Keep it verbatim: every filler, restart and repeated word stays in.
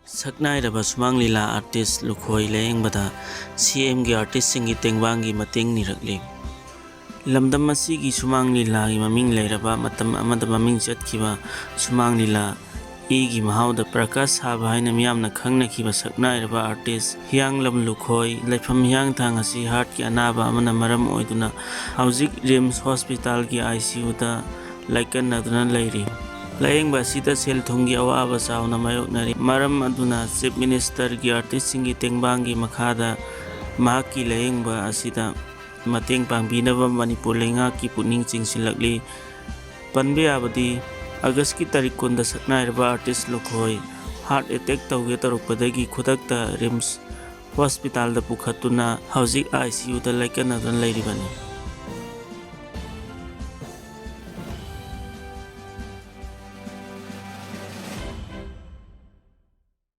ꯁꯛꯅꯥꯏꯔꯕ ꯁꯨꯃꯥꯡ ꯂꯤꯂꯥ ꯑꯥꯔꯇꯤꯁ ꯂꯨꯈꯣꯏ ꯂꯥꯌꯦꯡꯕꯗ ꯁꯤ ꯑꯦꯝꯒꯤ ꯑꯥꯔꯇꯤꯁꯁꯤꯡꯒꯤ ꯇꯦꯡꯕꯥꯡꯒꯤ ꯃꯇꯦꯡ ꯅꯤꯔꯛꯂꯤ꯫ ꯂꯝꯗꯝ ꯑꯁꯤꯒꯤ ꯁꯨꯃꯥꯡ ꯂꯤꯂꯥꯒꯤ ꯃꯃꯤꯡ ꯂꯩꯔꯕ, ꯃꯇꯝ ꯑꯃꯗ ꯃꯃꯤꯡ ꯆꯠꯈꯤꯕ ꯁꯨꯃꯥꯡ ꯂꯤꯂꯥ ꯏꯒꯤ ꯃꯍꯥꯎꯗ ꯄ꯭ꯔꯀꯥꯁ ꯁꯥꯕ ꯍꯥꯏꯅ ꯃꯤꯌꯥꯝꯅ ꯈꯪꯅꯈꯤꯕ ꯁꯛꯅꯥꯏꯔꯕ ꯑꯥꯔꯇꯤꯁ ꯍꯤꯌꯥꯡꯂꯝ ꯂꯨꯈꯣꯏ, ꯂꯩꯐꯝ ꯍꯤꯌꯥꯡꯊꯥꯡ ꯑꯁꯤ ꯍꯥꯔꯠꯀꯤ ꯑꯅꯥꯕ ꯑꯃꯅ ꯃꯔꯝ ꯑꯣꯏꯗꯨꯅ ꯍꯧꯖꯤꯛ ꯔꯤꯝꯁ ꯍꯣꯁꯄꯤꯇꯥꯜꯒꯤ ꯑꯥꯏ ꯁꯤ ꯌꯨꯗ ꯂꯥꯏꯀꯠꯅꯗꯨꯅ ꯂꯩꯔꯤ꯫ ꯂꯥꯌꯦꯡꯕ ꯑꯁꯤꯗ ꯁꯦꯜ ꯊꯨꯝꯒꯤ ꯑꯋꯥꯕ ꯆꯥꯎꯅ ꯃꯥꯌꯣꯛꯅꯔꯤ꯫ ꯃꯔꯝ ꯑꯗꯨꯅ ꯆꯤꯐ ꯃꯤꯅꯤꯁꯇꯔꯒꯤ ꯑꯥꯔꯇꯤꯁꯁꯤꯡꯒꯤ ꯇꯦꯡꯕꯥꯡꯒꯤ ꯃꯈꯥꯗ ꯃꯍꯥꯛꯀꯤ ꯂꯥꯌꯦꯡꯕ ꯑꯁꯤꯗ ꯃꯇꯦꯡ ꯄꯥꯡꯕꯤꯅꯕ ꯃꯅꯤꯄꯨꯔ ꯂꯩꯉꯥꯛꯀꯤ ꯄꯨꯛꯅꯤꯡ ꯆꯤꯡꯁꯤꯜꯂꯛꯂꯤ꯫ ꯄꯟꯕ ꯌꯥꯕꯗꯤ, ꯑꯥꯒꯁꯀꯤ ꯇꯥꯔꯤꯛ ꯀꯨꯟꯗ ꯁꯛꯅꯥꯏꯔꯕ ꯑꯥꯔꯇꯤꯁ ꯂꯨꯈꯣꯏ ꯍꯥꯔꯠ ꯑꯦꯇꯦꯛ ꯇꯧꯒꯦ ꯇꯧꯔꯛꯄꯗꯒꯤ ꯈꯨꯗꯛꯇ ꯔꯤꯝꯁ ꯍꯣꯁꯄꯤꯇꯥꯜꯗ ꯄꯨꯈꯠꯇꯨꯅ ꯍꯧꯖꯤꯛ ꯑꯥꯏ ꯁꯤ ꯌꯨꯗ ꯂꯥꯏꯀꯠꯅꯗꯨꯅ ꯂꯩꯔꯤꯕꯅꯤ꯫